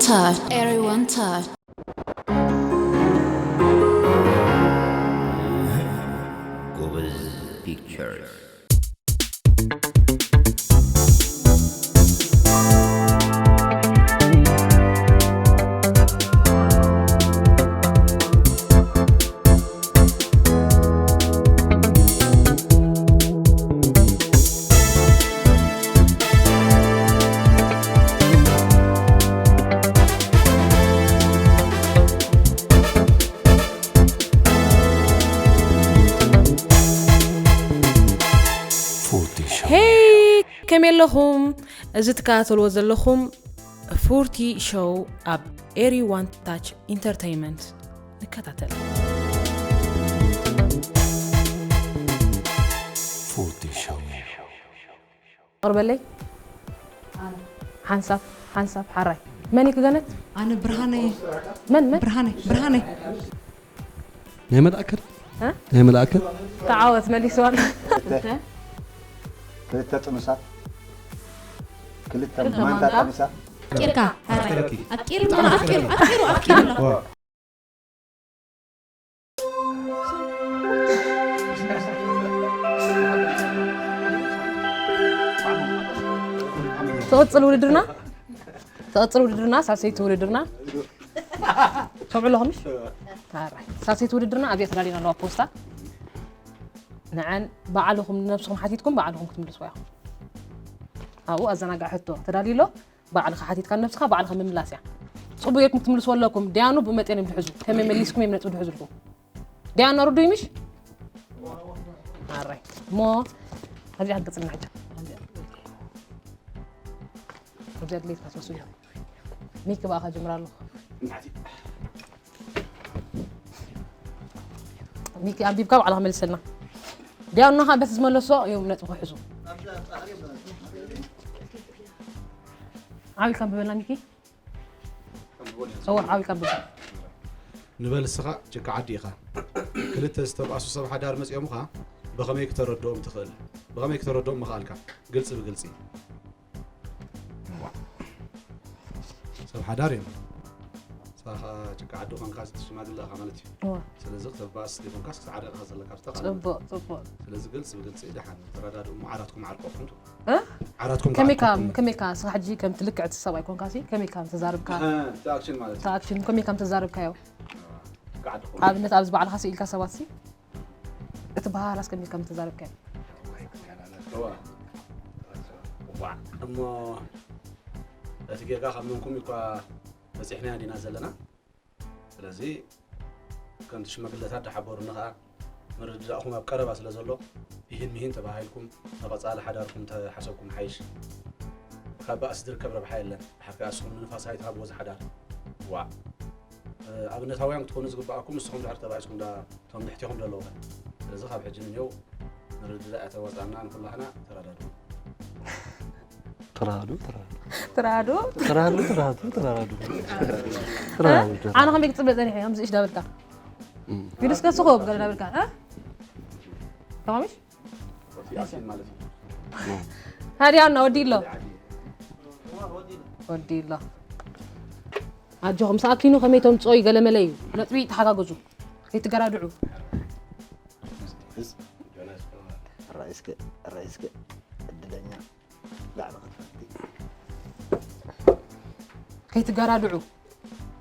Touch. Everyone touch. ጎበዝ ፒክቸርስ። ሄይ፣ ከመይ ኣለኹም? እዚ ትከታተልዎ ዘለኹም ፉርቲ ሾው ኣብ ኤሪ ዋን ታች ኢንተርተይንመንት። ንከታተል። ፎርቲ ሾው። ቅርበለይ። ሓንሳብ፣ ሓንሳብ፣ ሓራይ። መን እዩ ክገነት? ኣነ ብርሃነይ። መን፣ መን? ብርሃነይ፣ ብርሃነይ። ናይ መልኣከ እ? ናይ መልኣከ ተዓወት መሊስዋን። ክልተ ጥኑሳት፣ ክልተ ክልተ ማንታ ማንታ። ጠኒሳ። ኣፍቂርካ ኣፍቂሩ ኣፍቂሩ ኣፍቂሩ ኣፍቂሩ ኣሎ። ትቕጽል ውድድርና ትቕጽል ውድድርና ሳልሰይቲ ውድድርና ሰምዑ ኣለኹምሽ? ኣራይ። ሳልሰይቲ ውድድርና ኣብዚኣ ተዳሊና ኣለዋ ፖስታ። ንዐን ባዕልኹም ንነብስኹም ሓቲትኩም ባዕልኹም ክትምልስዋ ኢኹም። ኣብኡ ኣዘናጋዕ ሕቶ ተዳልዩ ኣሎ። ባዕልኻ ሓቲትካ ንነብስኻ ባዕልኻ ምምላስ እያ። ጽቡቕ ጌርኩም ክትምልስዎ ኣለኩም። ዲያኑ ብመጠን እዮም ዝሕዙ። ከመይ መሊስኩም እዮም ነጥቢ ዝሕዙልኩም። ዲያኑ ርዱይ ምሽ? ኣራይ። እሞ ኣብዚኣ ክትቅጽልና ሕጂ። ኣብዚኣ ድሌትካ ትወስዱ። ሚኪ ብኣኻ ጀምር ኣለኹ። ሚኪ ኣንቢብካ ባዕልኻ መልሰልና። ዲያኑ ኸኣ በቲ ዝመለሶ እዮም ነጥቢ ክሕዙ። ዓው ኢልካ ኣንብበልና ሚኪ። እወ፣ ዓው ኢልካ ኣንብበልና። ንበል እስኻ ጭቃ ዓዲ ኢኻ። ክልተ ዝተብኣሱ ሰብ ሓዳር መጺኦምኻ ብኸመይ ክተረድኦም ትኽእል? ብኸመይ ክተረድኦም ምኽኣልካ? ግልጺ ብግልጺ። ሰብ ሓዳር እዮም። ንስኻ ኸኣ ጭቃ ዓዲ ኾንካ ሽማግለ ኢኻ ማለት እዩ። እወ። ስለዚ ክተባእስ ዘይኮንካስ ክትዓርቕ ኢኻ ዘለካ ብዝተኻእለ ጽቡቕ፣ መጠን። ጽቡቕ። ስለዚ ግልጺ ብግልጺ ደሓን ተረዳድኡ፣ ዓራትኩም ዓርቆ ኣቕምጡ። እ? ዓራትኩም ከመይ ኢካ ዓርቆ ኣቕምጡ። ከመይ ኢካ ንስኻ ሕጂ ከም ትልክዕ እቲ ሰብኣይ ኮንካሲ ከመይ ኢካ ተዛርብካ? እህ፣ እቲ ኣክሽን ማለት እዩ። እቲ ኣክሽን ከመይ ኢካ ተዛርብካዮ? ጭቃ ዓዲ ኾንካ። ኣብነት ኣብዚ ባዕልኻ ስኢልካ ሰባትሲ እቲ ባህላስ ከመይ ኢካ ተዛርብካዮ? እዋ። እዋ። እሞ እቲ ጌጋ ካብ መንኩም እኳ በጺሕናዮ ዲና ዘለና። ስለዚ ከምቲ ሽማግለታት ዝሓበሩኒ ኸኣ ምርድዳእኹም ኣብ ቀረባ ስለ ዘሎ ይህን ምሂን ተባሂልኩም ንቐጻሊ ሓዳርኩም ተሓሰብኩም ሓይሽ። ካብ ባእሲ ዝርከብ ረብሓ የለን። ድሓር ከኣ ንስኹም ንንፋስ ኣይትሃብዎ እዚ ሓዳር። ዋእ። ኣብነታውያን ክትኮኑ ዝግብኣኩም ንስኹም ድሕር ተባኢስኩም ዳ እቶም ብሕቲኹም ዘለዉ ኸ። ስለዚ ካብ ሕጂ ንኔው ምርድዳእ እያ ተዋጻና ንኩላህና ተረዳድኡ። ተራዱ ተራዱ ትራዶ ተራዱ ተራዱ ተራዱ ተራዱ ኣነ ከመይ ክጽበ ጸኒሐ ከምዚ እሽ ዳበልካ ቪዲስ ከስኾ ብገለ ዳበልካ እ ተማሚሽ ሃዲያ እና ወዲ ኣሎ ወዲ ኣሎ ኣጆኹም ሰኣኪኑ ከመይ ተምጽኦ ይገለመለ እዩ ነጥቢ ተሓጋገዙ ከይትገራድዑ ራእስከ ራእስከ ዕድለኛ ላዕሊ ክትፈልጢ ከይትገራድዑ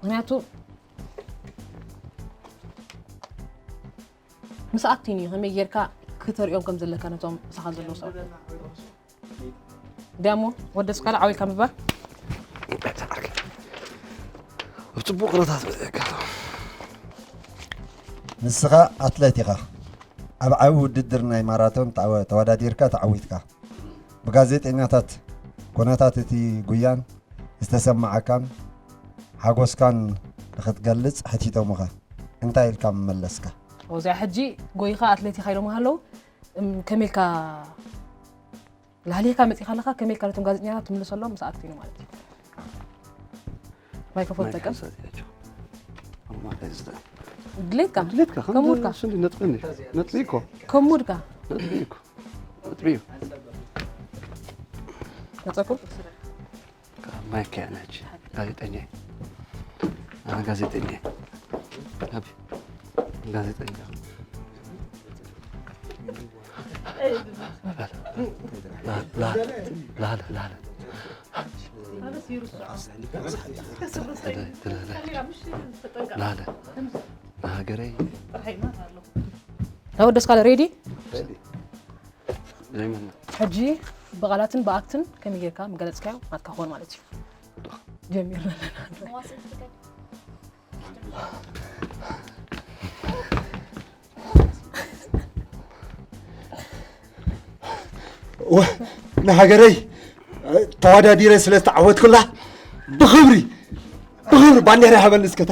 ምክንያቱ ምስ ኣክቲን እዩ ከመይ ጌርካ ክተርእዮም ከም ዘለካ ነቶም ምሳኻ ዘለዉ ሰባት ዲያሞ ወደ ስካላ ዓዊልካ ምባል ኣብ ጽቡቕ ኩነታት መፅእካ ንስኻ ኣትሌት ኢኻ። ኣብ ዓቢ ውድድር ናይ ማራቶን ተወዳዲርካ ተዓዊትካ። ብጋዜጠኛታት ኩነታት እቲ ጉያን ዝተሰማዓካን ሓጎስካን ንኽትገልጽ ሕቲቶምኻ። እንታይ ኢልካ ምመለስካ? እዚኣ ሕጂ ጎይኻ ኣትሌት ኢኻ ኢሎም ሃለዉ ከመይልካ ላሊካ መፂኻ ኣለኻ ከመይ ካልቶም ጋዜጠኛታት ትምልሰሎም ምስ ኣክቲኑ ማለት እዩ ማይክሮፎን ጠቀም ድሌትካ ድሌትካ ከም ሙድካ ስንዲ ነጥቢ ነጥቢ እኮ ከም ሙድካ ነጥቢ እኮ ነጥቢ እዩ መፀኩም ማይክ ያነች ጋዜጠኛ ኣነ ጋዜጠኛ እየ። ኣብ ጋዜጠኛ። ላ- ላ- ላለ ላለ ላለ ላለ ንሃገረይ። ተወደስካ ዶ? ሬዲ? ዘይመና ሕጂ ብቓላትን ብኣክትን ከመይ ጌርካ ምገለጽካዮ ናትካ ክኾን ማለት እዩ። ጀሚርና ኣለና። ወ- ንሃገረይ ተወዳዲረ ስለ ዝተዓወትኩላ ብኽብሪ ብኽብሪ ባንዴራ ይሃበኒ እስከታ።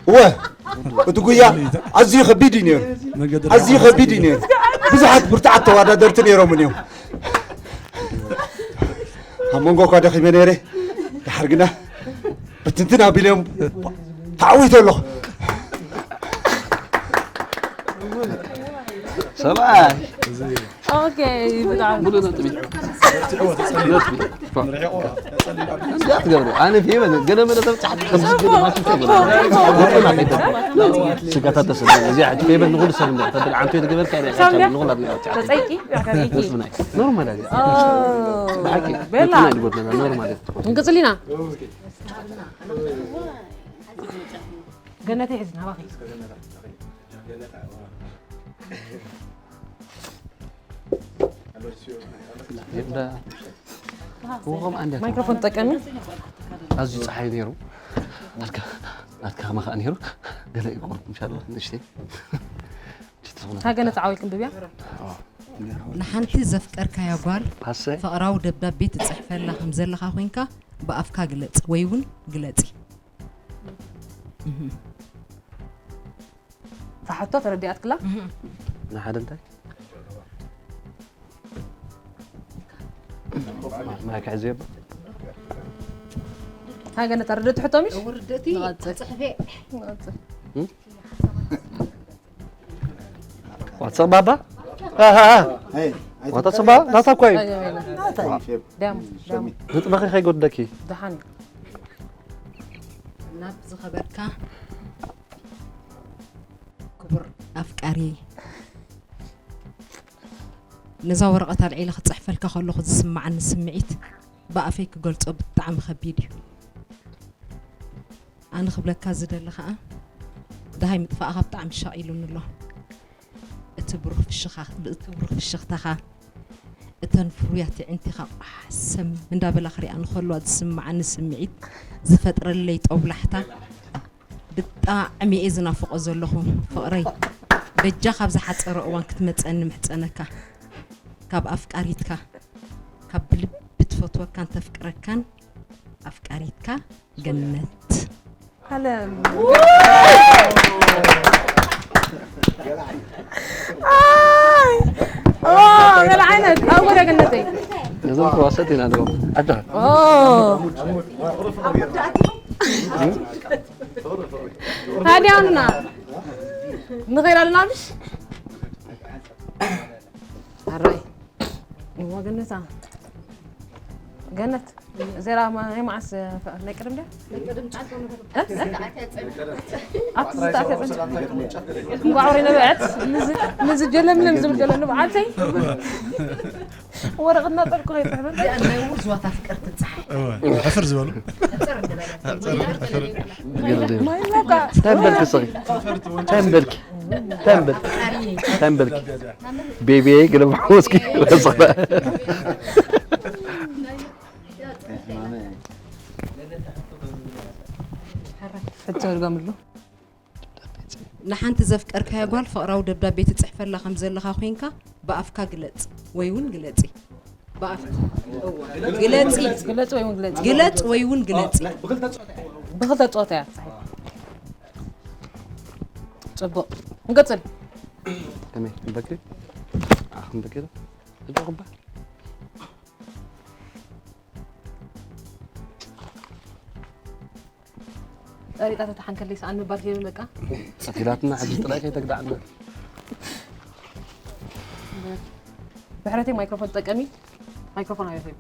እወ፣ እቲ ጉያ ኣዝዩ ከቢድ እዩ ነይሩ። ኣዝዩ ከቢድ እዩ ነይሩ። ብዙሓት ብርቱዓት ተወዳደርቲ ነይሮም እዮም። ኣብ መንጎ እኳ ደኺመ ነይረ። ድሓር ግና ብትንትን ኣቢሎም ተዓዊተ ኣለኹ። ሰብኣይ ኦኬ፣ ብጣዕሚ ሙሉ ነጥቢ ነጥቢ እንዲያ ትገብሩ። ኣነ ፌበን ገለ መለ ተብጻሕቲ ከም ዝግል ማሽን ፌበን ስጋታት ተሰለ እዚኣ ሕጂ ፌበን ንኹሉ ሰብ እንዲያ ተብል ዓንቶ የተገበርካ ኢለ ንኹላትና ተጸይቂ ደስ ብናይ ኖርማል ኣለ ብሓቂ ቤላ ብትና ይድጎድለና ኖርማል እዩ። እንቅጽል ኢና። ገነተይ ሕዝና ባኺ ይብዳ ክወኸም ኣንዲያ ማይክሮፎን ጠቀሚ። ኣዝዩ ፀሓይ ነይሩ። ኣልካ ኣልካ ከማኻ ነይሩ። ገለ ይቆርጥ ምሻሎ ንእሽተይ። እታ ገነት ዓወይክ እንብያ። ንሓንቲ ዘፍቀርካያ ጓል ሃሰይ ፍቕራዊ ደብዳቤ ትጽሕፈላ ከም ዘለኻ ኮይንካ ብኣፍካ ግለጽ ወይ እውን ግለጺ። እታ ሕቶ ተረዲኣትክላ? ንሓደ እንታይ ማይክ ሕዝዮ ሃገነ ተረደቲ ሕቶ ምሽ? ውርደቲ ንቐጽል። ጽሕፌ ዋትሳፕ ባባ ዋትሳፕ ባባ ናታ እኮ እዩ ዳም ዳም ንጥበኺ ከይጎድለኪ ደሓን እዩ። ናብ ዝኸበርካ ክቡር ኣፍቃሪ ነዛ ወረቐት ኣልዒለ ክጽሕፈልካ ከለኹ ዝስምዓኒ ስምዒት ብኣፈይ ክገልጾ ብጣዕሚ ከቢድ እዩ። ኣነ ክብለካ ዝደሊ ኸኣ ደሃይ ምጥፋእኻ ብጣዕሚ ሻቒሉኒ ኣሎ። እቲ ብሩህ ፍሽኻ- እቲ ብሩህ ፍሽኽታኻ እተን ፍሩያት ኣዒንቲኻ ቋሕ ሰም እንዳበላ ክሪኣ እንከለዋ ዝስምዓኒ ስምዒት ዝፈጥረለይ ጦብላሕታ ብጣዕሚ እየ ዝናፍቖ ዘለኹ ፍቕረይ። በጃኻ ኣብ ዝሓጸረ እዋን ክትመጸኒ ምሕጸነካ። ካብ ኣፍቃሪትካ ካብ ብልቢ ትፈትወካን ተፍቅረካን ኣፍቃሪትካ ገነት። ዓለም ገለ ዓይነት ኣወረ ገነተይ ነዞም ተዋሰት ኢና ኣለዎም ኣዳ ታዲያውና ንኸይድ ኣለና ምሽ ኣራይ እሞ ገነታ ገነት እዚኣ ናይ መዓስ ፍቕሪ ናይ ቀደም ድያ ኣብቲ ዝተኣከ ፅንጭ እንቋዕ ወረ ነበዐት ምዝ ጀለምለም ዝብል ዘሎ ንብዓተይ ወረቕትና ጠልኩ ከይፅሕፈ ናይ ውርዝዋት ኣፍቀርቲ ፀሓይ ሕፍር ዝበሉ ማይላካ እንታይ በልኪ ስኺ እንታይ በልኪ እንታይ በልኪ እንታይ በልኪ ቤቢ ግለብ ሓወስኪ ወሰኸ ሕቶ ድገምሉ ንሓንቲ ዘፍቀርካያ ጓል ፍቕራዊ ደብዳቤ ትፅሕፈላ ከም ዘለኻ ኮይንካ ብኣፍካ ግለፅ ወይ እውን ግለፂ ብኣፍ ግለፂ ግለፂ ወይ እውን ግለፂ ግለፅ ወይ እውን ግለፂ ብክልተ ፆታ እያ ትፅሕፍ ፅቡቕ ንቀፅል ከመይ ክንበክሪ ኣኽንበክሪ እጆኹባ ፀሪጣ ተተሓንከለይ ሰኣን ምባል ከይብል በቃ ቀቲላትና ሕጂ ጥራይ ከይተግዳዕና ብሕረተይ ማይክሮፎን ጠቀሚ ማይክሮፎን ኣበይ ኾይኑ?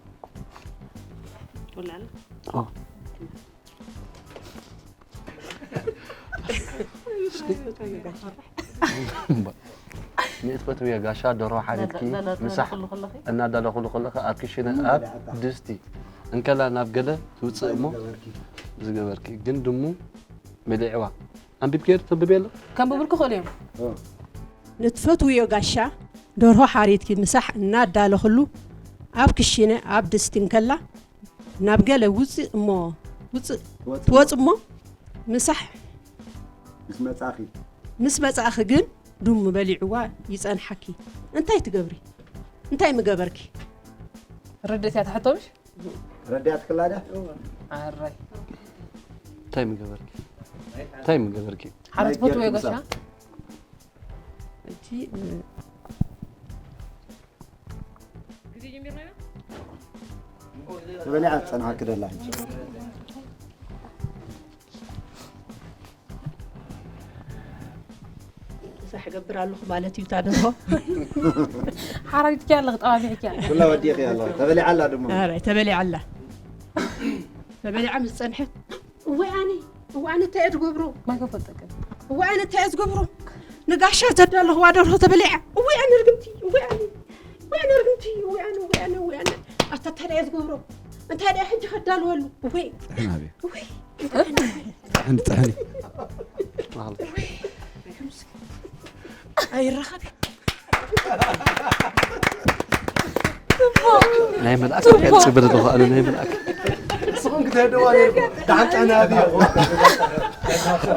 ወላለ ኦ። ንእትፈትውዮ ጋሻ ደርሆ ሓሪድኪ ምሳሕ እናዳለኹሉ ከለኺ ኣብ ክሽነ ኣብ ድስቲ እንከላ ናብ ገለ ትውፅእ እሞ ዝገበርኪ ግን ድሙ በሊዕዋ። ኣንቢብክዮ ዶ ተንብብዮ ኣሎ? ከንብብልኩ ይኽእሉ እዮም። ንትፈትውዮ ጋሻ ደርሆ ሓሪድኪ ምሳሕ እናዳለኽሉ ኣብ ክሽነ ኣብ ድስቲ እንከላ ናብ ገለ ውፅእ እሞ ውፅእ ትወፅ እሞ ምሳሕ ምስ መጻኺ ምስ መጻእኺ ግን ድሙ በሊዕዋ ይጸንሓኪ። እንታይ ትገብሪ? እንታይ ምገበርኪ? ርድእት እያ ትሕቶ ምሽ? ረዳት ክላደ ኣራይ እንታይ ምገበርኪ? እንታይ ምገበርኪ? ሓደ ትፈትዎ የገሻ? እቲ ተበሊዓ ትጸንሓ ክደላ ሕጂ ምሳሕ እገብር ኣለኹ ማለት እዩ። ታደርሆ ሓራዲትኪ ኣለኽ ጠባቢዕኪ ኣለኽ ኩላ ወዲኺ ኣለኹ ተበሊዓ ኣላ ድሞ ኣራይ ተበሊዓ ኣላ። ተበሊዓ ምስ ጸንሐት እወይ ኣነ እወይ ኣነ እንታይ እየ ዝገብሮ? ማይክሮፎን ጠቀም። እወይ ኣነ እንታይ እየ ዝገብሮ? ንጋሻ ዘዳለኽዋ ደርሆ ተበሊዓ። እወይ ኣነ ርግምቲ እወይ ኣነ እወይ ኣነ ርግምቲ እወይ ኣነ እወይ ኣነ እወይ ኣነ ኣታ እንታይ እየ ዝገብሮ? እንታይ ደኣ ሕጂ ከዳልወሉ እወይ ጥሕን ኣብየ እወይ ጥሕን ጥሕን ኣይረኸብ ናይ መልኣክ ክጽብር ዝኽኣሉ ናይ መልኣክ ንስኹም ክትህድዋ ነርኩም ተሓንጣና ኣብዮ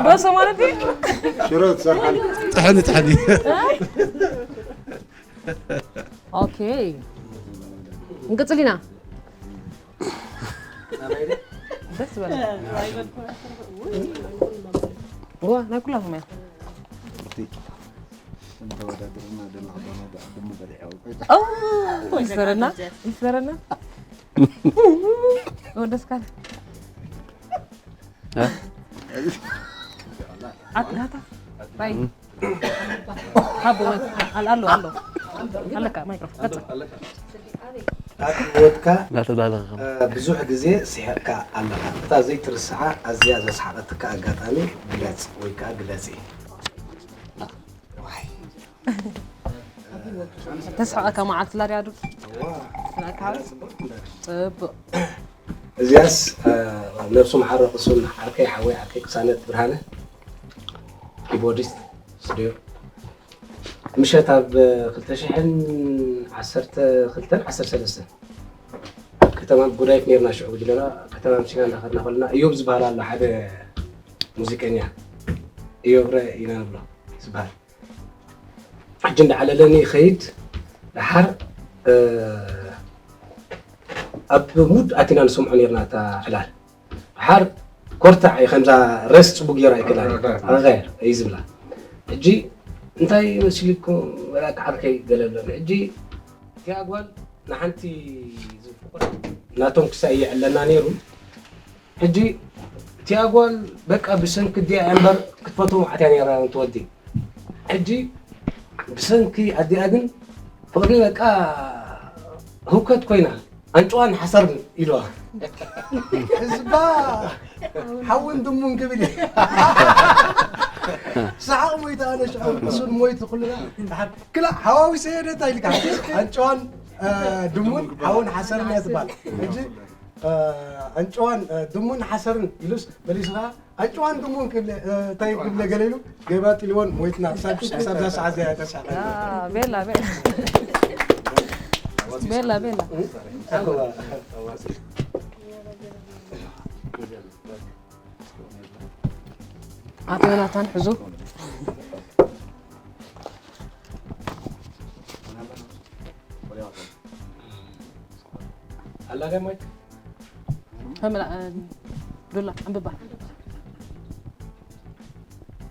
በሶ ማለት እዩ ሽሮ ትሰርሓል ጥሕኒ ጥሕኒ ኦኬ ንቅጽል ኢና ደስ በለ ዋ ናይ ኩላኹም እያ ተወዳድርና ደና ደሞ በሊዐው ይስበረና ይስበረና ደስ ካለ ኣትናታ ባይ ሃቦ ኣሎ ኣሎ ኣለካ ማይክሮፎን ቀጽል ኣብ ህይወትካ እናተዳለኸ ብዙሕ ግዜ ስሒቕካ ኣለኻ። እታ ዘይትርስዓ ኣዝያ ዘስሓቐትካ ኣጋጣሚ ግለጽ ወይ ከኣ ግለጺ። ተስሕቐካ መዓልቲ ላድያ ዱ ጽቡቕ እዚኣስ ነብሱ መሓረ ቅሱን ዓርከይ ሓወይ ዓርከይ ቅሳነት ብርሃነ ኪቦርዲስት ስቱድዮ ምሸት ኣብ ክልተ ሽሕን ዓሰርተ ክልተን ዓሰርተ ሰለስተን ኣብ ከተማ ጉዳይት ነርና ሽዑ ጉጅለና ከተማ ኣምሲና እንዳኸድና ከለና እዮብ ዝበሃል ኣሎ ሓደ ሙዚቀኛ እዮብ ረ ኢና ንብሎ ዝበሃል ሕጂ እንዳዓለለኒ ይኸይድ ደሓር ኣብ ሙድ ኣቲና ንሰምዖ ነርና እታ ዕላል ደሓር ኮርታዕ እዩ ከምዛ ረስ ፅቡቅ ገይራ ኣይክእላን ኣኸ እዩ ዝብላ ሕጂ እንታይ መሲልኩም ወላ ዓርከይ ገለ ብሎኒ ሕጂ እቲኣ ጓል ንሓንቲ ዝፍቁር ናቶም ክሳይ ይዕለና ነይሩ ሕጂ እቲኣ ጓል በቃ ብሰንኪ እዲኣ እምበር ክትፈትዎም ዓትያ ነይራ ትወዲ ሕጂ ብሰንኪ ኣዲኣ ግን ፍቅሪ በቃ ህውከት ኮይና ኣንጭዋን ሓሰርን ኢልዋ ህዝባ ሓውን ድሙን ክብል እዩ ሰሓቕ ሞይተ ኣነ ሽዑ እሱን ሞይቱ ኩልና ክላ ሓዋዊሰ የደታ ኢልካ ኣንጭዋን ድሙን ሓውን ሓሰርን እያ ትባል ሕጂ ኣንጭዋን ድሙን ሓሰርን ኢሉስ መሊሱ ከዓ ኣጭዋን ድሙን ክብል እንታይ ክብል ገለ ኢሉ ገባጥ ኢልዎን ሞይትና ክሳብ ክሳብ እዛ ሰዓት እዚኣ እያ ተሳሒቓ። ቤላ ቤላ ቤላ ቤላ ኣቶ ዮናታን ሕዙ ኣላ ደ ማይክ ፈምላ ዱላ ኣንብባ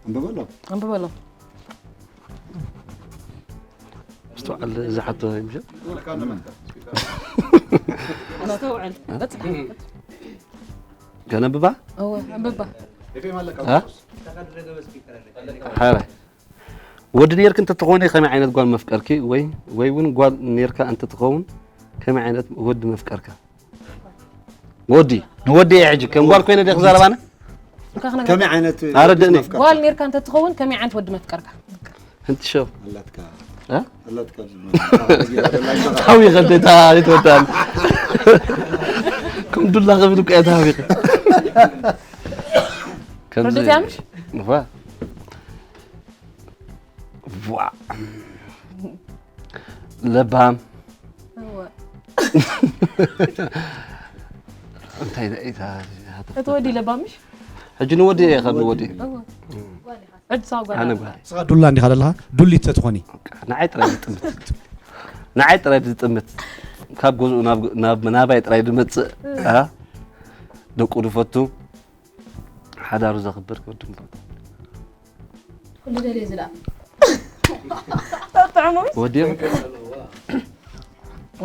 ኣንብበሎ ኣንብበሎ ምስትውዓል ዝሓቶ ይምሸ ኣስተውዕል በፅሕ ከነብባ እወ ኣንብባ ሓረ ወዲ ኔርክ እንተትኾኒ ከመይ ዓይነት ጓል መፍቀርኪ ወይ ወይ እውን ጓል ኔርካ እንተትኸውን ከመይ ዓይነት ወዲ መፍቀርካ? ወዲ ንወዲ እየ ሕጂ ከም ጓል ኮይነ ደ ክዛረብ ኣነ? እንካ ክነግረካ። ከመይ ዓይነት ኣረድእኒ። መፍቀር? ጓል ኔርካ እንተትኸውን ከመይ ዓይነት ወዲ መፍቀርካ? ህንቲ ሸው ኣላትካ እ? ኣላትካ ኣብዚ ታዊኸ እንተ ታሪት ወዳል ከም ዱላ ክብል እኮ እየ ታዊኸ። ከምዚ ርድእት እያ ምሽ? ዋ ዋ ለባም እንታይ እንታይ እቲ ወዲ ለባምሽ? ሕጂ ንወዲ እየ ካብ ንወዲ ሕጂ ሳጓ ኣነ ጓል ንስኻ ዱላ እንዲኻ ዘለኻ ዱሊት ተትኾኒ ንዓይ ጥራይ ዝጥምት ንዓይ ጥራይ ዝጥምት ካብ ገዝኡ ናብ ናብ ናባይ ጥራይ ዝመጽእ ኣ ደቁ ዝፈቱ ሓዳሩ ዘኽብር ወዲ ምፈቱ ኩሉ ደልየ ዝላ ጥዑሙ ወዲዮ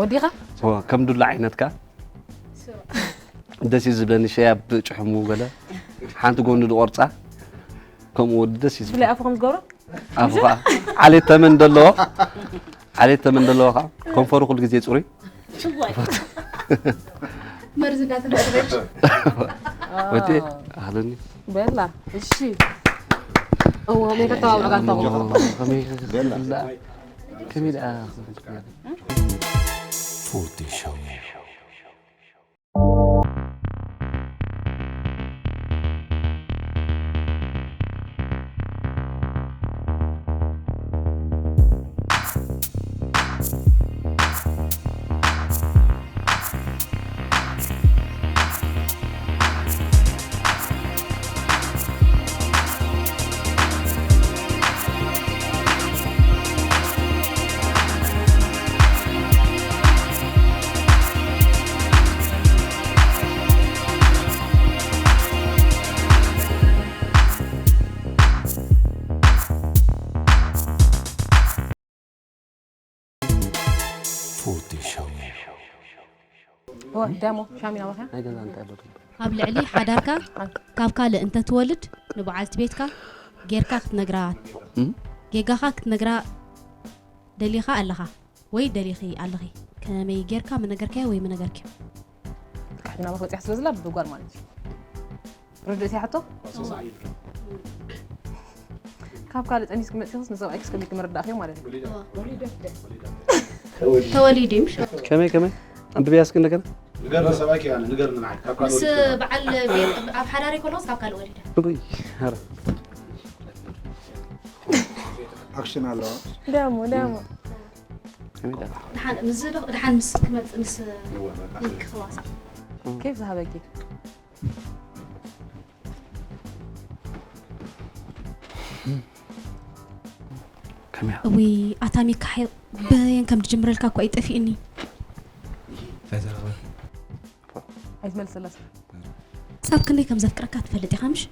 ወዲኻ ዎ ከም ዱላ ዓይነትካ ደስ እዩ ዝብለኒ ሸያ ብጭሕሙ ገለ ሓንቲ ጎኑ ዝቆርፃ ከምኡ ወዲ ደስ እዩ ዝብለኒ ብላይ ኣፉ ከም ዝገብሮ ኣፉ ከዓ ዓሌት ተመን ዘለዎ ዓሌት ተመን ዘለዎ ከዓ ከንፈሩ ኩሉ ግዜ ፅሩይ ሽዋይ መርዚ እንዳተፈጥረች ወዲ ኣህለኒ በላ እሺ እዎ መይ ከተባብዑ ጋር ተባብዑ ከመይ ክብላ ከመይ ደኣ ፎርቲ ሾው ፎርቲ ሾው እዎ ዳሞ ሻሚና ማኸ ናይ ገዛ እንታይ ኣሎ ትብል ኣብ ልዕሊ ሓዳርካ ካብ ካልእ እንተትወልድ ንበዓልቲ ቤትካ ጌርካ ክትነግራ እም? ጌጋኻ ክትነግራ ደሊኻ ኣለኻ ወይ ደሊኺ ኣለኺ ከመይ ጌርካ ምነገርካዮ ወይ ምነገርክዮ ካሕትና ማክ በፂሕ ስለ ዝላ ብጓል ማለት እዩ ርድእት እያ ሕቶ ካብ ካልእ ጠኒስኪ መፂኽስ ንሰብኣይክስ ከመይ ክምርዳእኽዮ ማለት እዩ ተወሊዱ እዩ ምሽ ከመይ ከመይ ኣንብብያ እስኪ እንደገና ንገር ሰብኣይኪ ኣነ ንገር ንዓይ ካብ ምስ ካልኦት በዓል ቤት ኣብ ሓዳሪ ከለስ ካብ ካልእ ወሊደ እይ ኧረ ኣክሽን ኣለዋ ዳሞ ዳሞ ከመይ ደኣ ድሓን ምስ ዶ ድሓን ምስ ክመጽእ ምስ ክዋሳ ኬፍ ዝሃበኪ ከመይ እዊ ኣታ ሚካኤል በየን ከም ዝጅምረልካ እኳ ይጠፊእኒ ኣይትመልስላስ ክሳብ ክንደይ ከም ዘፍቅረካ ትፈልጥ ኢኻ ምሽ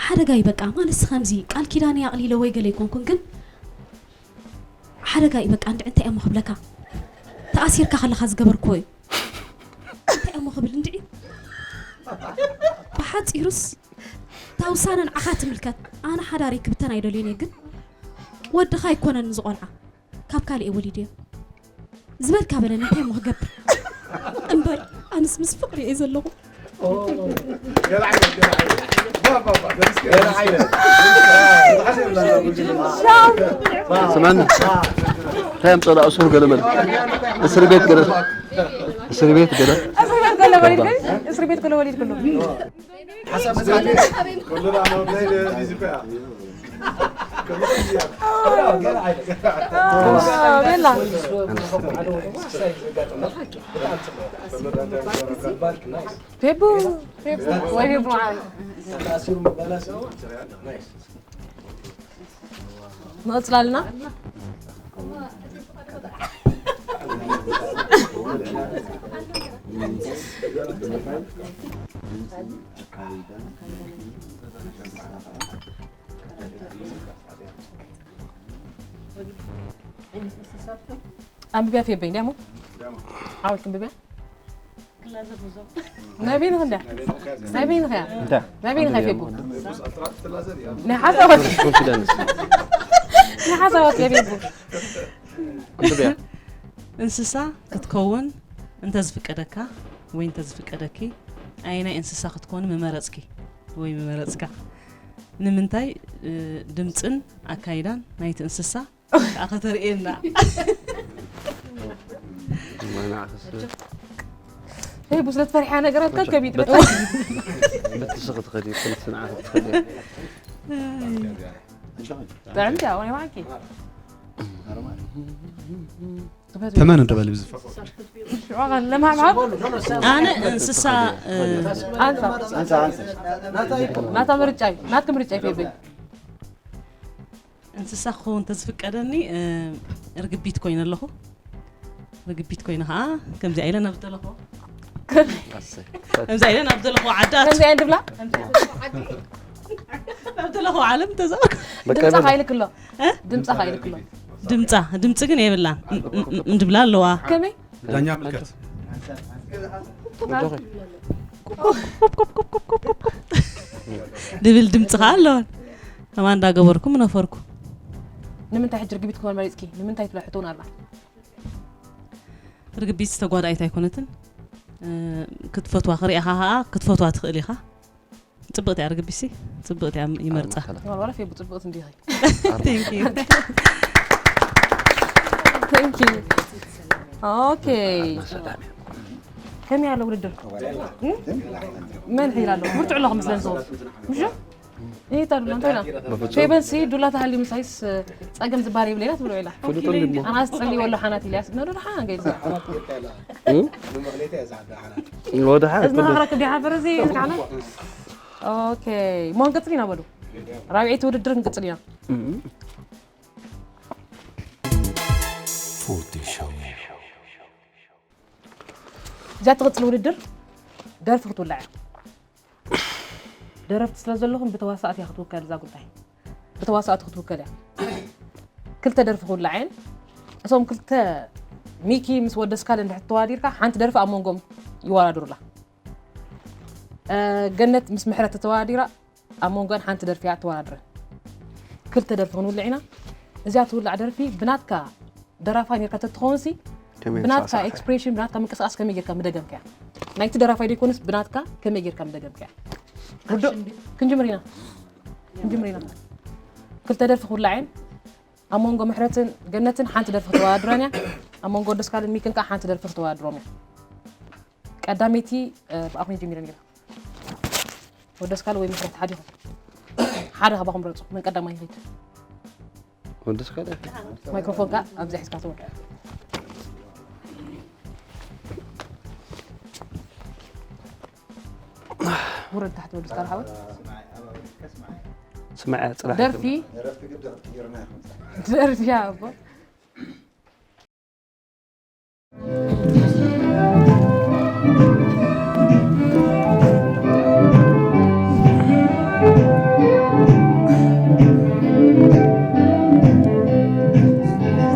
ሓደጋ እዩ በቃ ማለት ከምዚ ቃል ኪዳን ኣቕሊለ ወይ ገለ ኣይኮንኩን ግን ሓደጋ እዩ በቃ እንድዒ እንታይ እሞ ክብለካ ተኣሲርካ ከለኻ ዝገበርክዎ እዩ እንታይ እሞ ክብል እንድዒ ብሓፂሩስ እታ ውሳነ ንዓኻ ትምልከት ኣነ ሓዳሪ ክብተን ኣይደልዮን እየ ግን ወድኻ ኣይኮነን ዝቆልዓ ካብ ካልእ ወሊድዮ ዝበልካ በለኒ እንታይ እሞ ክገብር እምበር ኣንስ ምስ ፍቅሪ እየ ዘለኹ ስማኒ እንታይ ኣምፀላ እሱር ገለ መለ እስር ቤት ገለ እስር ቤት ገለ እስር ቤት ገለ ወሊድ ግን እስር ቤት ገለ ወሊድ ገለ ቤላ ፌቡ ፌቡ ወይ ፌቡ መዓል ንቕፅላልና ኣንብብያ ፌበይ እንዲያሞ ሓወልክ ኣንብብያ ናይ በይንኽ እንዳ ናይ በይንኻ እያ ናይ በይንኻ ፌቡ ናይ ሓሳባት ናይ ሓሳባት ፌቡ ኣንብብያ እንስሳ ክትከውን እንተዝፍቀደካ ወይ እንተዝፍቀደኪ ኣየናይ እንስሳ ክትኮኒ ምመረጽኪ ወይ ምመረጽካ? ንምንታይ? እ፣ ድምጽን ኣካይዳን ናይቲ እንስሳ ከኣ ከተርእየና። ማናዕክስ ሄይ ቡስለት ፈሪሓ ነገራት ከከብ ይጥበታ በትስኽ ትኸዲ ክልትንዓ ትኸዲ ጥዕምቲ ኣዋይ ዋዓኪ ተመን እንደበል ብዚ ለማማብ ኣነ እንስሳ እ፣ ኣንሳ ናታ ምርጫይ ናትክ ምርጫይ ፌበይ እንስሳ ክኸውን እንተዝፍቀደኒ እ፣ ርግቢት ኮይነ ኣለኹ። ርግቢት ኮይነ ከዓ ከምዚኣ ኢለ ናብ ዝደለኹዎ ከምዚኣ ኢለ ናብ ዝደለኹዎ ዓዲ ኣት- ከምዚኣ እንድብላ ናብ ዝደለኹዎ ዓለም ተዛወርኩ። ድምፃ ካይልክሎ ድምፃ ካይልክሎ ድምፃ ድምፂ ግን የብላን። እም- እም- እም- እንድብላ ኣለዋ። ከመይ ዳኛ ምልከት ድብል ድምፂ ከዓ ኣለወን። ከማ እንዳገበርኩ ምነፈርኩ። ንምንታይ ሕጂ ርግቢት ክኾን መሪፅኪ ንምንታይ ትብላ ሕቶ እውን ኣላ ርግቢት ዝተጓዳኣይት ኣይኮነትን። እ፣ ክትፈትዋ ክሪኣኻ ከዓ ክትፈትዋ ትኽእል ኢኻ። ፅብቕቲ እያ ርግቢትሲ። ፅብቕቲ እያ ይመርፃ። ዋላ ፌቡ ፅብቕቲ እንዲኺ Thank you። Thank you okay ከመይ ኣሎ ውድድር መን ሒላ ኣሎ ብርትዕ ኣለኹ ምስለን ዝኸ ምሽ ይታሉ እንታይ ና ፌበንሲ ዱላ ተሃልዩ ምሳይስ ፀገም ዝበሃል የብለና ትብሎ ኢላ ኣና ዝፀልዎ ኣሎ ሓናት ኢልያስ ነዶ ሓና ገይድ ወደ ሓ እዝና ክረክብ ዲሓ ፈረዚ ሓና okay ሞ ክንቅፅል ኢና በሉ ራብዐይቲ ውድድር ክንቅፅል ኢና እዚኣ ትቕፅል ውድድር ደርፊ ክትውላዕ እያ ደረፍቲ ስለ ዘለኹም ብተዋሳእቲ እያ ክትውከል እዛ ጉዳይ ብተዋሳእቲ ክትውከል እያ ክልተ ደርፊ ክውላዕ እየን እቶም ክልተ ሚኪ ምስ ወደስካል እንድሕር ተዋዲርካ ሓንቲ ደርፊ ኣብ መንጎም ይወዳድሩላ ገነት ምስ ምሕረት ተተዋዲራ ኣብ መንጎን ሓንቲ ደርፊ እያ ትወዳድረን ክልተ ደርፊ ክንውልዕ ኢና እዚኣ ትውላዕ ደርፊ ብናትካ ደራፋይ ኔርካ ተትኸውን ሲ ብናትካ expression ብናትካ ምንቅስቃስ ከመይ ጌርካ ምደገምካያ ናይቲ ደራፋይ ደይኮንስ ብናትካ ከመይ ጌርካ ምደገምካያ ርዱእ ክንጅምር ኢና ክንጅምር ኢና ክልተ ደርፊ ክውላዕን ኣብ መንጎ ምሕረትን ገነትን ሓንቲ ደርፊ ክተወዳድረን እያ ኣብ መንጎ ወደስካልን ሚክን ከዓ ሓንቲ ደርፊ ክተወዳድሮም እያ ቀዳመይቲ ብኣኹም ጀሚረ ነይራ ወደስካል ወይ ምሕረት ሓዲኹም ሓደ ካባኹም ረፁ መን ቀዳማይ ይኸይድ ወደስካል ማይክሮፎን ከዓ ኣብዚ ሒዝካ ትወ ውረድ ታሕቲ ወደስካል ሓወት ስማዕ ፅራሕ ደርፊ ደርፊ ኣቦ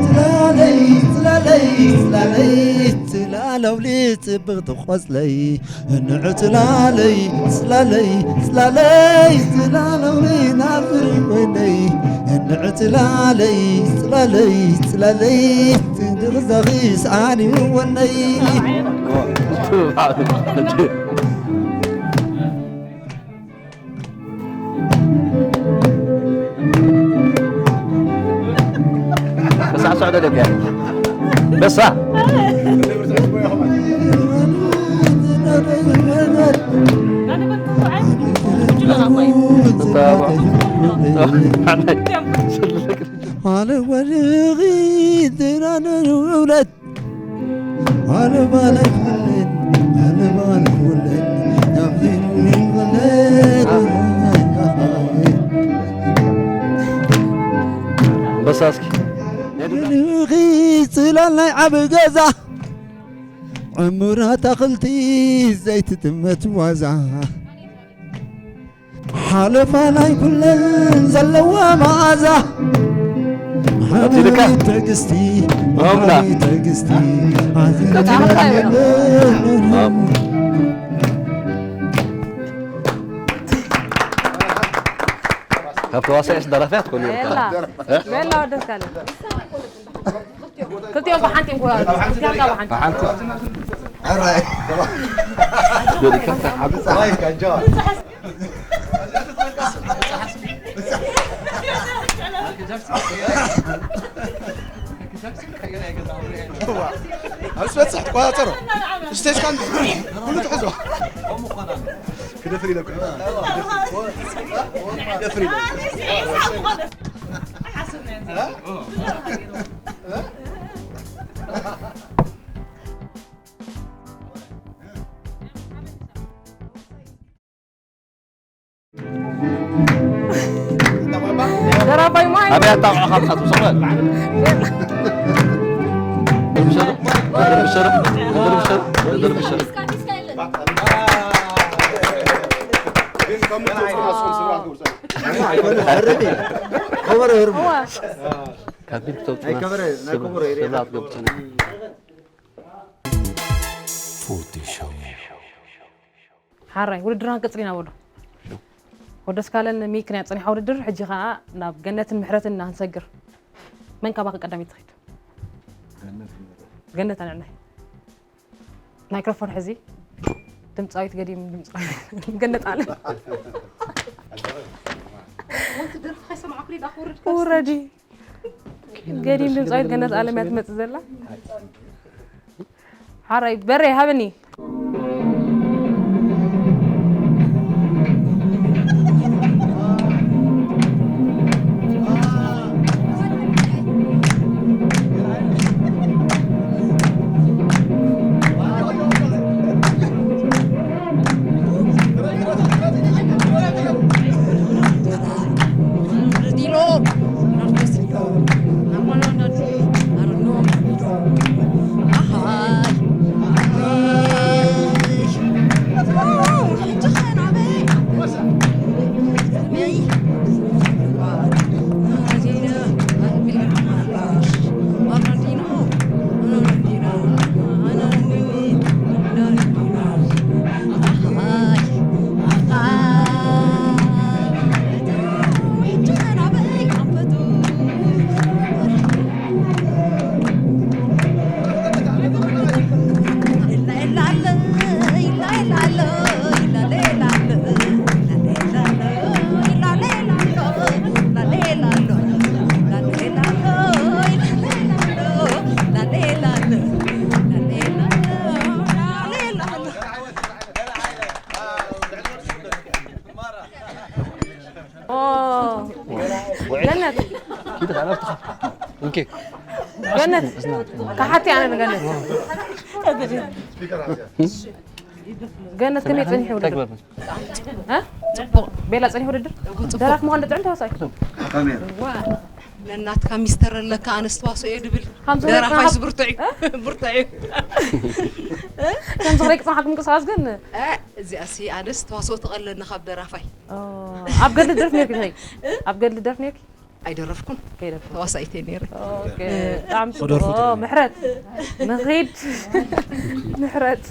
ፅላለይ ፅላለይ ፅላለይ ፅላለው ልፅብቕ ትቆፅለይ እንዕ ፅላለይ ፅላለይ ፅላለይ ፅላለው ናፍር ወይነይ እንዕ ፅላለይ ፅላለይ ፅላለይ ትድቕዛኺ ሰዓኒ ወነይ በሳ ስዕደ ደገ በሳ ኣነ ወድኺ ዝናነ ውለት ኣነ ባለ ኩለን ኣነ ባለ ኩለን ናብዚን ይብለን በሳስኪ ንኺ ጽላል ናይ ዓብ ገዛ ዕሙር ኣታኽልቲ ዘይትጥመት ዋዛ ሓለፋ ናይ ኩለን ዘለዋ መዓዛ ሓበሪ ትዕግስቲ ሓበሪ ትዕግስቲ ካብ ተዋሳኤስ ደራፍያ ትኮኑ ቤላ ቤላ ወደስካለ ክልቲኦም ብሓንቲ እዮም ክወዳደሩ። ክልቲኦም ብሓንቲ። ብሓንቲ። ሕራይ። ዶሪካ ተሓብሳ። ኣብ ዝበፅሕ ቆፃፀሮ። ስቴጅ ካን ኩሉ ትሕዞ። ክደፍር ኢለኩም። ክደፍር ኢለኩም። ደራፋይ ማይ። ኣበይ ኣጣቕዑ ካብ ናቱ ሰብኣይ? ደርቢ ሸርቕ፣ ደርቢ ሸርቕ፣ ደርቢ ሸርቕ፣ ደርቢ ሸርቕ። ኣይኮነ፣ ህርም እዩ። ከበሮ ህርም እዩ። እዋ። ካብ ቢል ክተውፅና ናይ ከበሮ፣ ናይ ከበሮ ይሪኢ። ስብራት ገብቱና። ፎቶ ሾው። ሓራይ ውድድርና ክንቅጽል ኢና በሉ። ወደስካለን ሚክ ናይ ጸኒሓ ውድድር፣ ሕጂ ኸኣ ናብ ገነትን ምሕረትን ኢና ክንሰግር። መን ካባኺ ቀዳሚት ትኸይድ? ገነት ኣንዕናይ። ማይክሮፎን ሕዚ። ድምጻዊት ገዲም ድምጻዊት ገነት ኣለም። ወንቲ ደርፊ ከይሰማዕኩ ዳ ክወርድ ውረዲ። ገዲም ድምጻዊት ገነት ኣለም እያ ትመጽእ ዘላ። ሓራይ በሬ ሃብኒ። ኦ፣ ገነት። እንኪ። ገነት፣ ካሓቲ ኣነ ንገነት። ገነት ከመይ ጸኒሑ ውድድር? ተግባር። እ? ጽቡቕ። ቤላ ጸኒሑ ውድድር? ጽቡቕ። ደራፍ ምዃን ዶ ጥዕም ተዋሳኣይ? ዋ፣ ነናትካ ሚስተር ኣለካ፣ ኣነስ ተዋስኦ እየ ድብል። ከምዚ ደራፋይ ክሓብ- ዝብርቱዕ እዩ። እ? ብርቱዕ እዩ። ከምዚ ክረይ ክጽናሓኩም ምንቅስቓስ ግን? እ፣ እዚኣሲ ኣነስ ተዋስኦ ትቐለኒ ካብ ደራፋይ። ኦ፣ ኣብ ገድሊ ደርፍ ነርኪ ተይ? እ? ኣብ ገድሊ ደርፍ ነርኪ? ኣይደረፍኩን። ከይደርፍ። ተዋሳኢት እየ ነይረ። ኦኬ። እ፣ ብጣዕሚ ጽቡቕ። ክደርፉ ኦ፣ ትኽእሊ። ምሕረት። ንኺድ። ምሕረት።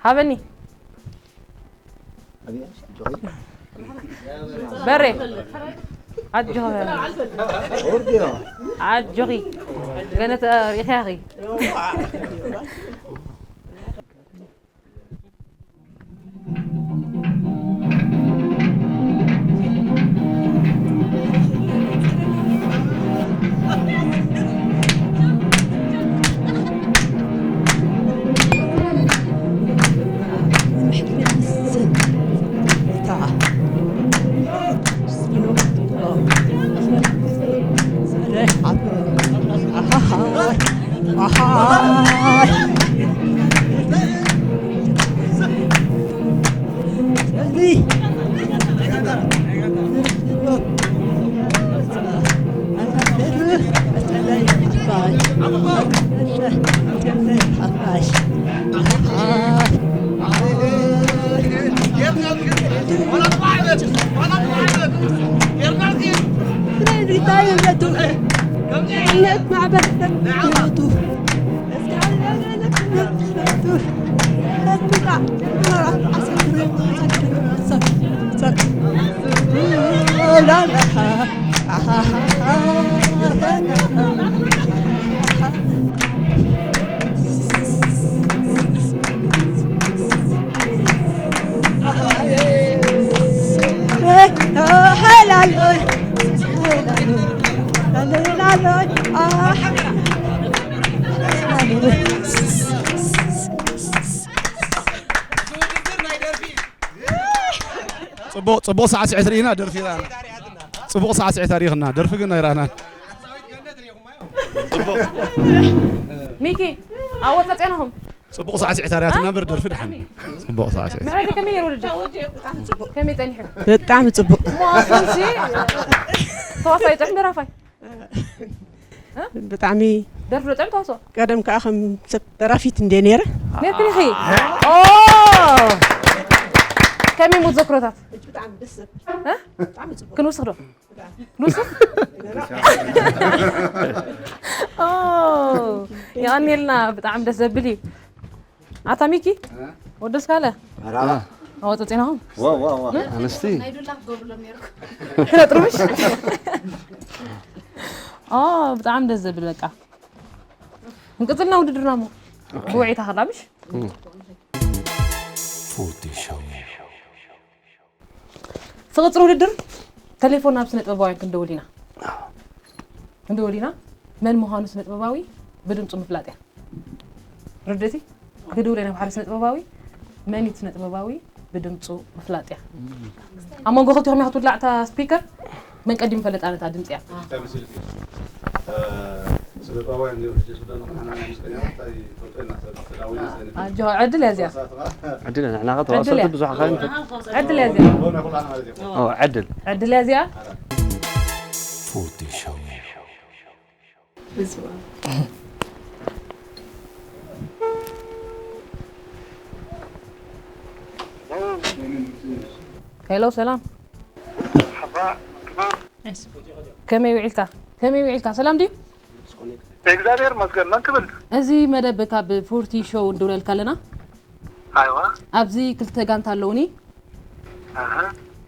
ሃበኒ። በሬ። ኣጆኺ። ኣጆኺ። ገነት ሪኢኺ ኢኺ። ጽቡቕ፣ ጽቡቕ ሳዕስዒት ርኢና፣ ደርፊ ርኢና። ጽቡቕ ሳዕስዒት ኣሪኽና፣ ደርፊ ግን ኣይረኣናን። ሚኪ፣ ኣብ ወጻ ጼናኹም። ጽቡቕ ሳዕስዒት ኣርያትና እምበር ደርፊ ደሓን። ጽቡቕ ሳዕስዒት። ምዕራይ ከመይ ነይሩ ውድድር? ከመይ ጸኒሑ? ብጣዕሚ ጽቡቕ። እሞ ኣፍንሲ ተዋሳኢ ጥዑም ደራፋይ። ብጣዕሚ ደርፊ ዶ ጥዑም ተዋስኦ? ቀደም ከኣ ከም ሰብ ደራፊት እንደ ነይረ። ነርክን ኢኺ? ኦ! ከመይ እሞ ተዘክሮታት? ብጣዕሚ ደስ ዘብል። እ? ብጣዕሚ ጽቡቕ። ክንውስኽ ዶ? ንሱ? ኦ፣ የቐንየልና፣ ብጣዕሚ ደስ ዘብል እዩ። ኣታ ሚኪ፣ ወደስ ካለ? መርሃባ። ኣወ፣ ጸጺናኹም? ዋ፣ ዋ፣ ዋ። ኣንስቲ። ናይ ዱላ ክገብርሎም ነይርኩ። ክነጥሩ ምሽ? ኦ፣ ብጣዕሚ ደስ ዘብል በቃ። እንቅጽልና ውድድርና እሞ። ብውዒታ ከላ ምሽ? ፎርቲ ሾው። ዝቕጽል ውድድር ተሌፎን ናብ ስነ ጥበባውያን ክንደውል ኢና። ክንደውል ኢና። መን ምዃኑ ስነ ጥበባዊ ብድምጹ ምፍላጥ እያ። ርድእቲ? ክድውል ኢና ናብ ሓደ ስነ ጥበባዊ። መን እዩ ስነ ጥበባዊ ብድምጹ ምፍላጥ እያ። ኣብ መንጎ ክልቲኹም እያ ክትውላዕ እታ ስፒከር። መን ቀዲሙ ይፈልጣ ነታ ድምጺ እያ። ኣጆ፣ ዕድል እያ እዚኣ። ዕድል እያ፣ ንሕና ኸ ተዋሰብቲ ዕድል እያ። ብዙሕ ኸ ዕድል እያ እዚኣ። ኦ፣ ዕድል። ዕድል እያ እዚኣ። ፎርቲ ሾው። ሄሎ፣ ሰላም። ከመይ ውዒልካ? ከመይ ውዒልካ? ሰላም ድዩ? እግዚኣብሔር ይመስገን። መን ክብል? እዚ መደብ ካብ ፎርቲ ሾው እንደውለልካ ኣለና። ኣይዋ። ኣብዚ ክልተ ጋንታ ኣለውኒ። ኣሃ።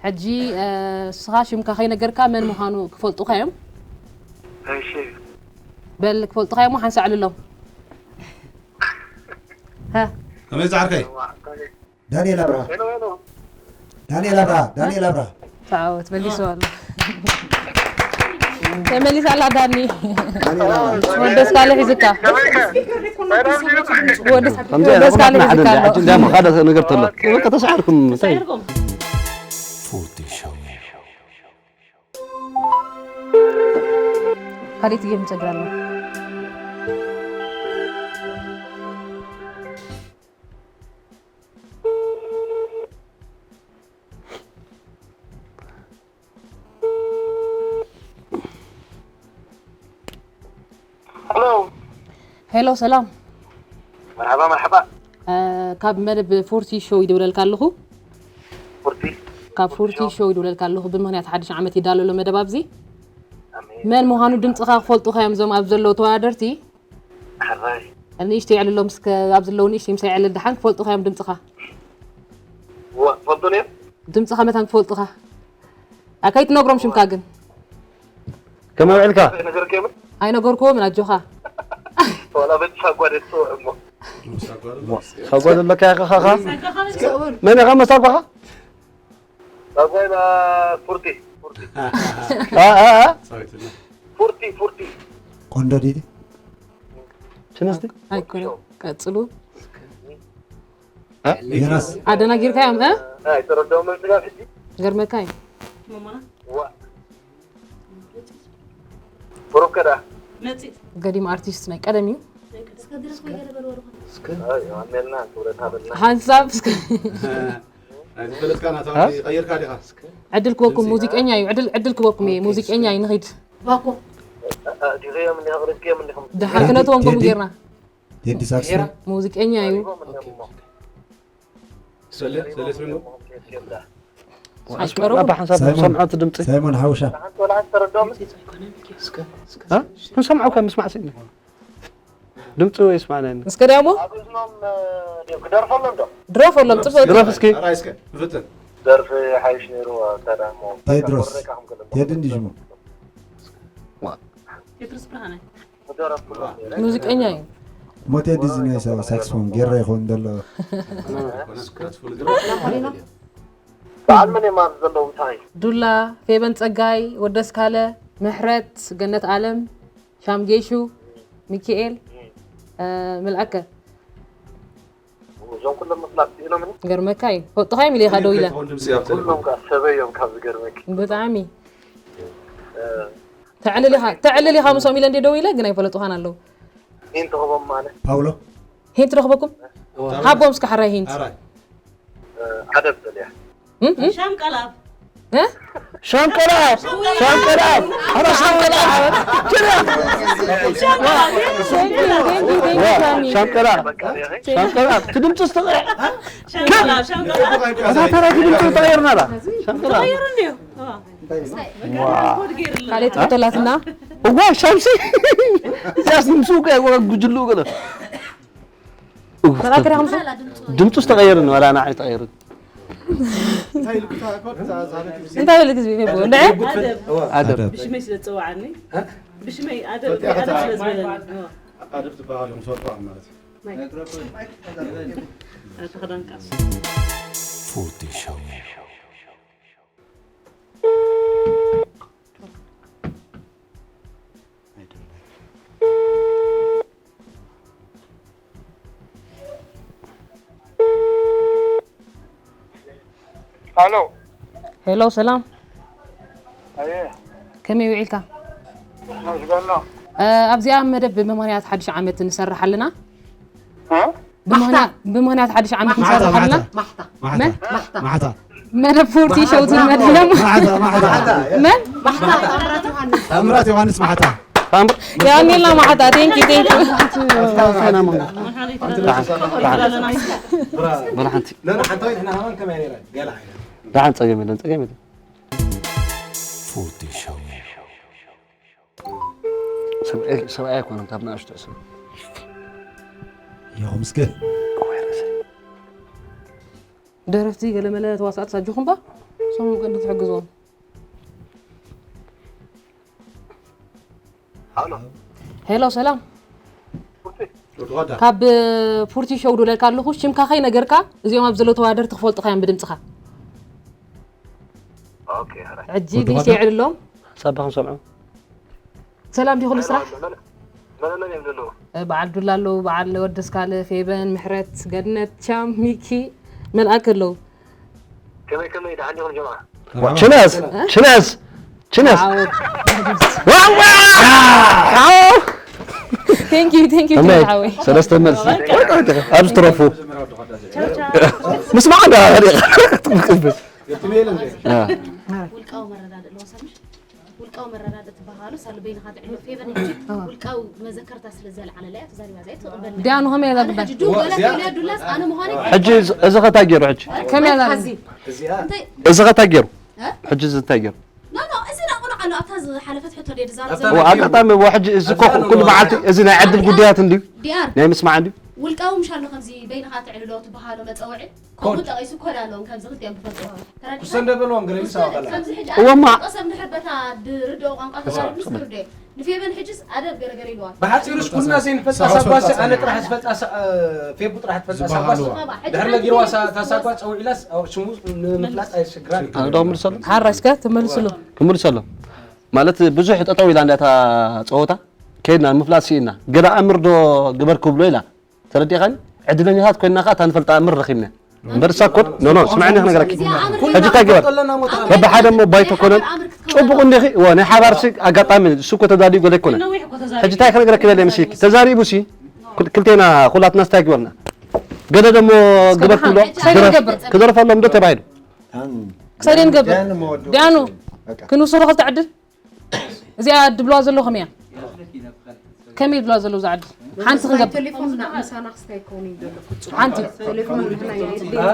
ሕጂ፣ እ፣ ንስኻ ሽምካ ከይነገርካ መን ምዃኑ ክፈልጡኻ እዮም። እሺ። በል ክፈልጡኻ እዮም፣ ሓንሳእ ኣዕልሎም። ሃ። ከመይ ዝዓርከይ? ዳንኤል ኣብርሃ። ሄሎ፣ ሄሎ። ዳንኤል ኣብርሃ፣ ዳንኤል ኣብርሃ። ተዓወት፣ መሊሱ ኣሎ። ተመሊሳ ኣላ ዳኒ። ዳንኤል ኣብርሃ። ወደስ ካለ ሒዝካ። ወደስ፣ ከምዚ ወደስ ካለ ኣይኮነን ሒዝካ ሓደ ኣሎ። ሕጂ እንዲያም ሓደ ነገር ተሎ። በቃ ተሳዒርኩም፣ እንታይ? ፎርቲ ሾው። ካልእ ትጌም ጸግር ኣሎ። ሄሎ። ሄሎ፣ ሰላም። መርሓባ፣ መርሓባ። እ፣ ካብ መደብ ፎርቲ ሾው ይድውለልካ ኣለኹ። ፎርቲ? ካብ ፎርቲ ሾው ይድውለልካ ኣለኹ። ብምኽንያት ሓድሽ ዓመት ይዳሎ ኣሎ መደብ ኣብዚ። ኣሜን። መን ምዃኑ ድምፅኻ ክፈልጡኻ እዮም እዞም ኣብ ዘለዉ ተወዳደርቲ። ሕራይ። ንእሽተይ የዕልሎም እስከ፣ ኣብ ዘለዉ ንእሽተይ ምሳይ የዕልል ደሓን ክፈልጡኻ እዮም ድምፅኻ። እወ፣ ትፈልጡኒ እዮም? ድምፅኻ መታን ክፈልጡኻ። ኣ፣ ከይትነግሮም ሽምካ ግን። ከመይ ውዒልካ? ነገር ከይብል? ኣይነገርኩዎምን ኣጆኻ። ዋላ በቲ ሳጓ ደስ እሞ። ሳጓ ዘለካ ኢኻ ኻኻ? መን ኢኻ መሳጓኻ? ሳጓይ ባ ፉርቲ፣ ፉርቲ። ኣ፣ ኣ፣ ኣ? ፉርቲ፣ ፉርቲ። ቆንዶ ዲዲ? ሽንስቲ? ኣይኮነን። ቀጽሉ። ኣ? ዮናስ? ኣደናጊርካዮም፣ እ? ኣይተረድኦምን ስጋብ ሕጂ። ገርመካ እዩ። ዋ። ብሩክ ከዳ። ገዲም ኣርቲስት ናይ ቀደም እዩ። ኣይ፣ ኣሜንና፣ ክብረት ሃበልና። ሓንሳብ እስከ ኣይፈለጥካ ናታ እ? ቀይርካ ዲኻ? ዕድል ክበኩም ሙዚቀኛ እዩ። ዕድል፣ ዕድል ክበኩም እየ። ኦኬ፣ ሙዚቀኛ እዩ። ንኺድ። ባኮ። ዲኺዮም እንዲኹም፣ ርዝቅዮም እንዲኹም። ደሓር ክነትዎም ከምኡ ቴዲ? ጌርና። ቴዲ ሳክስፎን? ሙዚቀኛ እዩ። ዲኹም እንዲኹም እሞ። ሰለ፣ ሰለ ስሪሞ? ኣሽቀሩ። ኣባ ሓንሳብ ሳይሞን፣ ሰምዖ እቲ ድምፂ። ሳይሞን ሓውሻ። ሓንቲ ወላ ሓንቲ ተረድኦም። እ? ክንሰምዖ ከም ምስማዕ ስኢነ። ድምፂ ወይ ስማዕና። እስከ ዳሞ? ኣብ እዝኖም፣ እ፣ ድዮም ክደርፈሎም ዶ? ድረፈሎም፣ ጽቡቅ። ድረፍ እስኪ። ኣራይ እስከ፣ ንፍትን። ደርፊ ሓይሽ ነይሩ። እንታይ ደኣ እሞ ቴድሮስ። ኮረካ ከም ገለ ቴዲ እንዲ ሽሙ። ቴድሮስ ብርሃነ። ደረፍኩሎም ነይረ። ሙዚቀኛ እዩ። እሞ ቴዲ እዚ ናይ ሳክስፎን ጌራ ይኸውን ዘሎ። በዓል መን እዮም ኣብዚ ዘለዉ እንታይ? ዱላ፣ ፌበን ጸጋይ፣ ወደስካለ፣ ምሕረት፣ ገነት ኣለም፣ ሻምጌሹ፣ ሚኪኤል፣ እ፣ ምልኣከ። እዞም ኩሎም ምፍላጥ ክኢሎምኒ? ገርመካ እዩ። ፈልጥኻ እዮም ኢለ ኢኻ ደው ኢለ። ኩሎም ከ ሰበይ እዮም ካብ ዝገርመኪ። ብጣዕሚ ተዕልል ኢኻ ተዕልል ኢኻ ምስኦም ኢለ እንደ ደው ኢለ ግን ኣይፈለጡኻን ኣለዉ። ሂንት ክቦም ማለት ፓውሎ ሂንት ረኽበኩም ሃቦም እስከ ሓራይ ሂንት። ኣራይ ዓደብ ዘልያ እም፣ እም፣ ሻምቀላብ እ? ሸንቀላብ ሸንቀላብ ኣረ ሸንቀላብ Thank you, thank you, thank you, Sami. ሸንቀላብ በቃ ሪኺ ሸንቀላብ ትድምፅስ ተቐ ሻምቀላብ ሻምቀላብ እዛ ተራ ትድምፅ ተቐየርና ላ ሸንቀላብ ተቐይሩ እንድዩ ካልእ ትሕተላትና እዋ ሻምሲ እዚኣስ ንምስኡ ጉጅሉ ገለ ተራክረ ከምሱ ድምፁስ ተቐየርን ዋላ ንዓይ ተቐየርን እንታይ ኢሉ ግዜ ይቦ እንደ ኣደብ ብሽመይ ስለ ዝፀዋዓኒ ብሽመይ ኣደብ ኣደብ ስለ ዝበለኒ ኣደብ ትበሃሉ ምስ ወጥዋ ማለት እዩ ተኸዳንቃስ ፉቲ ሾው ሃሎ ሄሎ ሰላም ኣየ ከመይ ውዒልካ መስገኖ እ፣ ኣብዚኣ መደብ ብምኽንያት ሓድሽ ዓመት ንሰርሕ ኣለና እ? ብምኽንያት- ብምኽንያት ሓድሽ ዓመት ንሰርሕ ኣለና ማሕታ መን? ማሕታ መደብ ፎርቲ ሸው ዝመድሎም ማሕታ ማሕታ መን ታምራት ዮሃንስ ማሕታ የቀንየልና ማሕታ ቴንኪ ቴንኪ በላ ሓንቲ ለና ሓንታዊት ሕና ሃማን ከመይ ነይራ ገላ ዓይነት ደሓን ፀገም የለን ፀገም የለን ፉቲ ሾው ሰብኣይ- ሰብኣይ ኣይኮነን ካብ ንኣሽቶ ሰብ ይኹም እስከ ደረፍቲ ገለመለ ተዋሳእቲ ሳጅኹም ባ ሰሙ ቀንዲ ትሕግዝዎም ሃሎ ሄሎ ሰላም ወድዋዳ ካብ ፉርቲ ሸው ዱለልካ ኣለኹ ሽምካ ከይ ነገርካ እዚኦም ኣብ ዘለዉ ተዋደርቲ ክፈልጡኻ እዮም ብድምፅኻ ኦኬ ሕራይ ሕጂ ግዜ የዕልሎም ሳባ ክንሰምዖ ሰላም ዲኹሉ ስራሕ መለመን እዮም ዘለዉ በዓል ዱላ ኣለዉ በዓል ወደስካለ ፌበን ምሕረት ገነት ቻም ሚኪ መልኣክ ኣለዉ ከመይ ከመይ ደሓን ዲኹም ጀማ ችነስ ችነስ ችነስ ቴንክ ዩ ቴንክ ዩ እመይ ሓወይ ሰለስተ መልሲ ኣብዚ ትረፉ ምስማዕ እንዳ ውልቃዊ መረዳድእ ኣለዎ ሰምሽ ውልቃዊ መረዳድእ ትበሃሉ ሳሉ በይንኻ ትዕልፍ ፌቨን ሕጂ ውልቃዊ መዘከርታ ስለ ዘልዓለላ እያ ተዛሪባ እዚኣ ትቕበል ዲያኑ ከመይ እያ ዛግባይ ሕጂ ዱላ ዱላስ ኣነ ምዃነይ ሕጂ እዚ- እዚ ኸታ ገይሩ ሕጂ ከመይ እያ ዛግባይ እዚ ኸታ ገይሩ ሕጂ እዚ እንታይ ገይሩ ኖ ኖ እዚ ናቑና ኣሎ ኣብታ ዝሓለፈት ሕቶ ድየ ዝዛረብ እዎ ኣጋጣሚ እዎ ሕጂ እዚ እኮ ኩሉ መዓልቲ እዚ ናይ ዕድል ጉዳያት እንድዩ ዲኣር ናይ ምስማዕ እንድዩ ውልቃዊ ምሽ ኣሎ ከምዚ በይንኻ ትዕልሎ ትበሃሎ መፀውዒ ከምኡ ጠቒሱ ኮድ ኣለዎም ከምዚ ክልቲኦም ክፈልጥዎ ተረዲእካ? ክሰንደ በልዎም ገለ ምስ ኣባላ ከምዚ ሕጂ እወማ- ቀሰብ ንሕር በታ ድርድኦ ቋንቋ ተዛሪቡ ስርደ ንፌቨን ሕጅስ ኣደብ ገረገር ኢልዋ ብሓፂሩስ ኩልና ዘይንፈልጣ ሳጓሲ ኣነ ጥራሕ ዝፈልጣ ሳ- እ፣ ፌቡ ጥራሕ ትፈልጣ ሳጓሲ ዝበሃሉ ድሕር ነጊርዋ ሳ- እታ ሳጓ ፀውዒላስ ኣብ ሽሙ ንምፍላጥ ኣይስግራን እዩ ኣነ ዶ ክምልሰሉ ሓራሽከ ትመልስሉ ክምልሰሎም ማለት ብዙሕ ጠጠው ኢላ እንዳታ ፀወታ ከይድና ንምፍላጥ ስኢና ገለ ኣምር ዶ ግበር ክብሎ ኢላ ተረዲኻኒ ዕድለኛታት ኮይና ከዓ እታ ንፈልጣ ኣምር ረኺብና እምበር እሳ ኮድ ኖ ኖ ስምዐኒ ክነግረኪ ሕጂ እንታይ ግበር በብሓደ እሞ ባይቶ ኮነን ፅቡቅ እንዲኺ እዎ ናይ ሓባር ሲ ኣጋጣሚ እዩ። እሱ እኮ ተዳልዩ ገለ ኣይኮነን ሕጂ እንታይ ክነግረኪ ደለ ምስልኪ ተዛሪቡ ሲ ክል- ክልቴና ኩላትና ስታይ ግበርና ገለ ደሞ ግበር ክብሎ ክሳይ ደንገብር። ክደርፈሎም ዶ ተባሂሉ ክሳይ ደንገብር ዲያኑ ክንውሰዶ ክልተ ዕድል እዚኣ ድብልዋ ዘሎ ከመይ እያ ከመይ ድብልዋ ዘሎ እዛ ዕድል ሓንቲ ክንገብር ቴሌፎን ምሳና ክስታይ ከውን እዩ ዘሎ ፍጹም ሓንቲ ቴሌፎን ንሕና የድልየና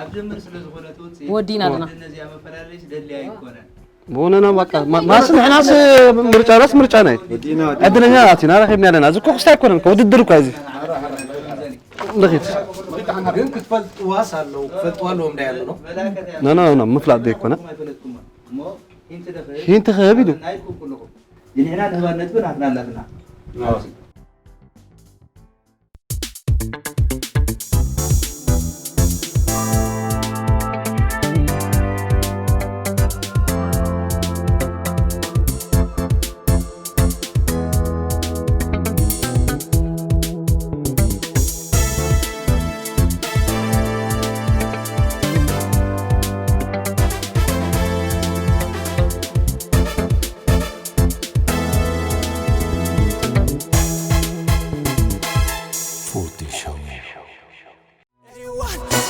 ኣብ ጀምር ስለ ዝኾነ ትውፅእ ወዲና ኣለና ነዚኣ መፈላለይስ ደድሊ ኣይኮነን ብሆነና በቃ ማ- ማስ ንሕናስ ምርጫ ራስ ምርጫ ናይ ዕድለኛ ናት ኢና ረኺብና ኣለና እዚ እኮ ክስታይ ኣይኮነን እኮ ውድድር እኳ እዚ ልኺት ግን ክትፈልጥዋስ ኣለዉ፣ ክትፈልጥዋ ኣለዎም እንታይ ኣሎ ነው። ኖ ኖ ኖ ምፍላጥ ዘይኮነ ኣይፈለጥኩማ እሞ ሂንቲ ደኸ ሂንቲ ክህብ ኢሉ ናይ ኩኩልኹም ንሕና ንህባ ነጥቢ ናትና ኣለትና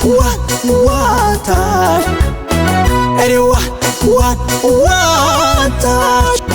What, what, what, what, what, what,